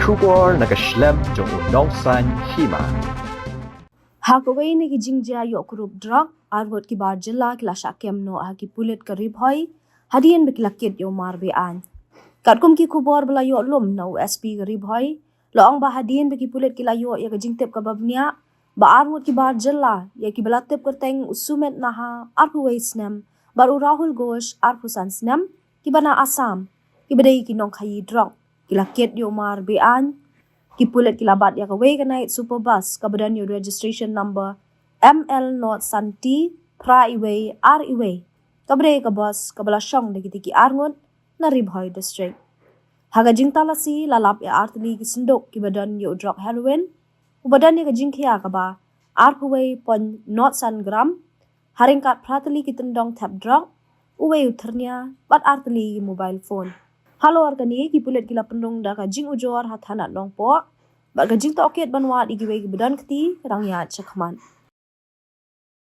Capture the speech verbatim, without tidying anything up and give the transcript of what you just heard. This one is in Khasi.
Khubor na ka shlem jong u nongsan hima. Ha kawei na ki jingjia ïoh kurup drok, arngut ki bar jylla ki la shah kem noh ha ki pulit ka Ri Bhoi hadien ba ki la kit ïa u mar be-aiñ. Katkum ki khubor ba la ïoh lum na u S P ka Ri Bhoi, la ong ba hadien ba ki pulit ki la ïoh ïa ka jingtip kaba bniah ba arngut ki bar jylla ïa kiba la tip kyrteng u Sumit Nahar arphew wei snem bad u Rahul Ghosh arphew san snem, kiba na Assam, kiba dei ki nongkhaïi drok, ki la kit ïa u mar be-aiñ. Ki pulit ki la bat ïa kawei ka night super bus kaba don ïa u registration number M L nought san T phra iwei ar iwei, kaba dei ka bus kaba la shong da kitei ki arngut na Ri Bhoi District. Ha ka jingtalasi la lap ïa artylli ki synduk kiba don ïa u drok heroin, uba don ïa ka jingkhia kaba arphew wei point nought san gram, ha ryngkat phra tylli ki tyndong thep drok, uwei u thyrnia bad artylli ki mobile phone. Halor kane, ki pulit ki la pynrung da ka jingujor ha thanat Nongpoh bad ka jingtohkit ban wad ïa kiwei kiba don kti ka dang ïaid shakhmat.